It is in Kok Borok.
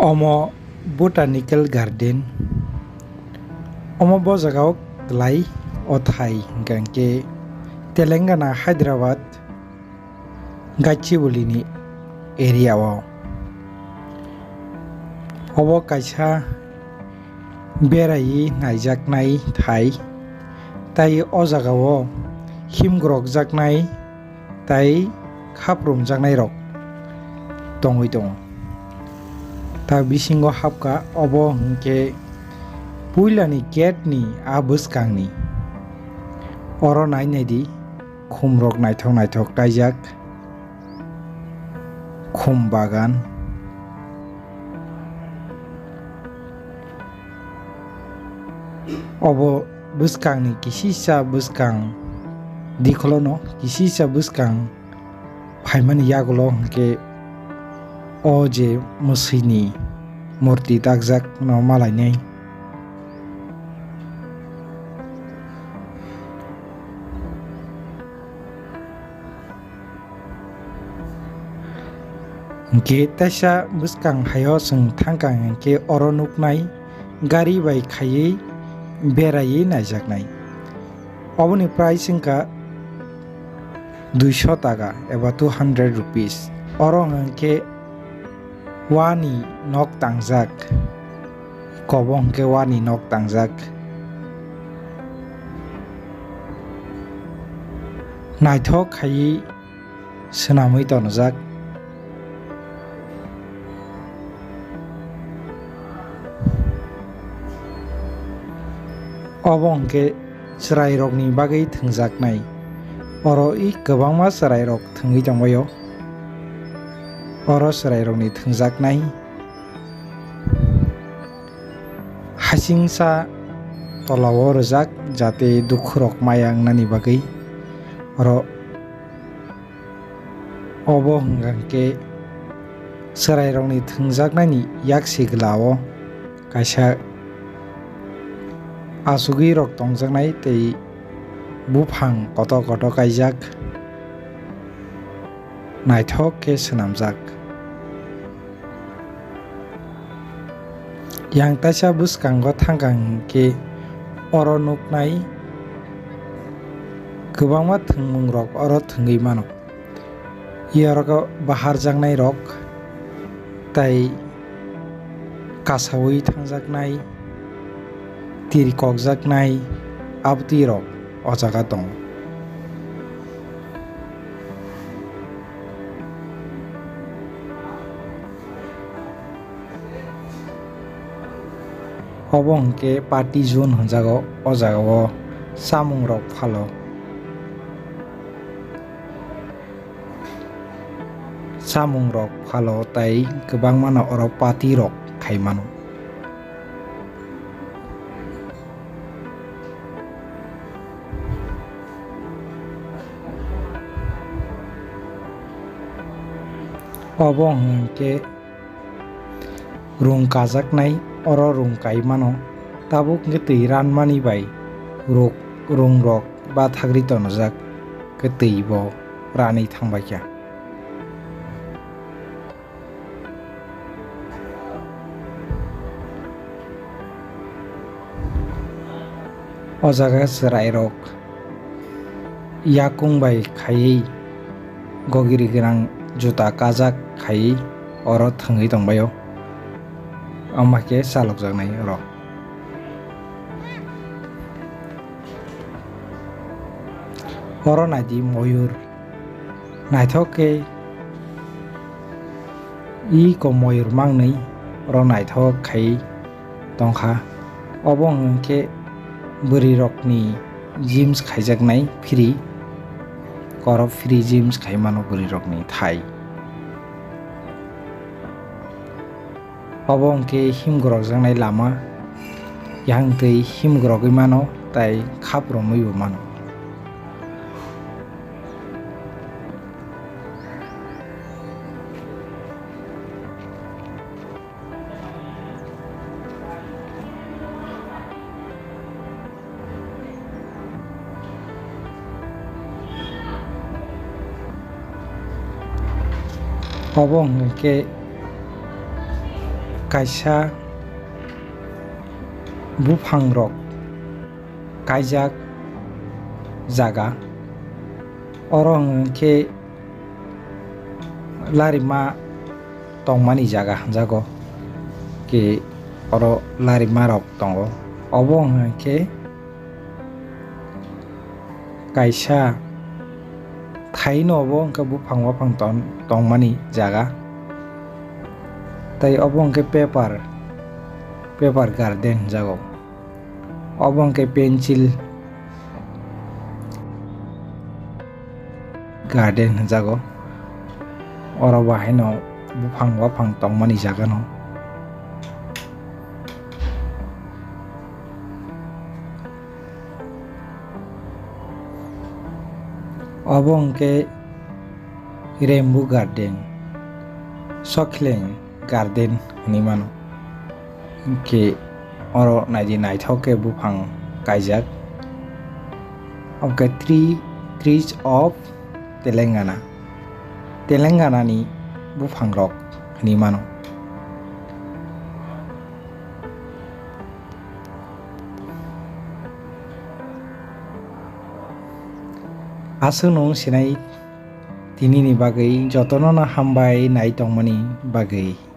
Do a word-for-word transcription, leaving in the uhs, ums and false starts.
Omo Botanical Garden. Omo bo jaga o kwlai o thai, hwnkha hwnkhe Telangana, Hyderabad, Gachibowli ni area o. Obo kaisa beraiwi naijaknai thai, tai o jaga o himgorokjaknai tai khaprumjaknai rok tongwi tongo. Ta bisingo hapkha, obo hwnkhe puilani gate ni a bwskangni. Oro nai naidi, khumrok naithok naithok kaijak, khum bagan. Obo bwskangni kisisa bwskang, dikholono kisisa bwskang phaimani yagulo hwnkhe o je mwswini murti dakjakno malainai. Hwnkhe teisa bwskang haio chwng thangkha hwnkhe oro nuknai gari bai khaiwi beraiwi naijaknai. Oboni price wngkha duiso taka eba two hundred rupees. Oro hwnkhe wani nok tangjak, kobo hwnkhe wani nok tangjak. Naithok khaiwi swnamwi tonjak. Obo hwnkhe chwrairokni bagwi thwngjaknai. Oro i kwbangma chwrairok thwngwi tongbaio. Oro chwrairokni thwngjaknai. Hasingsa tolao rwjak, jate dukhurok maya wngnani bagwi. Oro Obo hwnkha khe chwrairokni thwngjaknaini yaksi glao kaisa achugwirok tongjaknai tei buphang kotor kotor kaijak, naithok khe swnamjak. Yang taisa bwskango thangkha hwnkhe oro nuknai kwbangma thwngmungrok oro thwngwi mano. Yorok baharjaknairok tei kasaui thangjaknai, tiri kokjaknai abtwirok o jaga tongo. Obo hwnkhe party zone hwnjago, o jagao chamungrok phalo. Chamungrok phalo tei kwbangmano oro party rok khai mano. Obo hwnkhe rung kajaknai, oro rung kai mano. Tabuk hwnkhe twi ranmani bai ruk-, rungrok bathagri tonjak, khe twi bo ranwi thangbaikha. O jaga chwrairok yakung bai khaiwi gogiri gwnang juta kajak khaiwi oro thwngwi tongbaio, wngma khe chalokjaknai oro. Oro naidi moyur. Naithok khe iko moyur mangnwi oro naithok khai tongkha. Obo hwnkhe bwrwirokni gyms khaijaknai free, oro free gyms khai mano bwrwirokni thai. Obo hwnkhe himgorokjaknai lama, yang twi himgorogwi mano tei khap romwibo mano. Obo hwnkhe Kaisa buphangrok kaijak jaga, oro hwnkhe larima tongmani jaga hwnjago, ki oro larimarok tongo. Obo hwnkhe kaisa thaino obo hwnkhe buphang waphang ton-, tongmani jaga. Tei obo hwnkhe paper, paper garden hwnjago. Obo hwnkhe pencil garden hwnjago. Oro bo haino buphang waphang tongmani jaga no. Obo hwnkhe rainbow garden, sokhileng garden hinwi mano. Hwnkhe oro naidi naithok khe buphang kaijak. Obo khe tree, trees of Telangana. Telangana ni buphangrok hinwi mano. Aswk nwng sinai tinini bagwi jotono no hambai nai tongmani bagwi.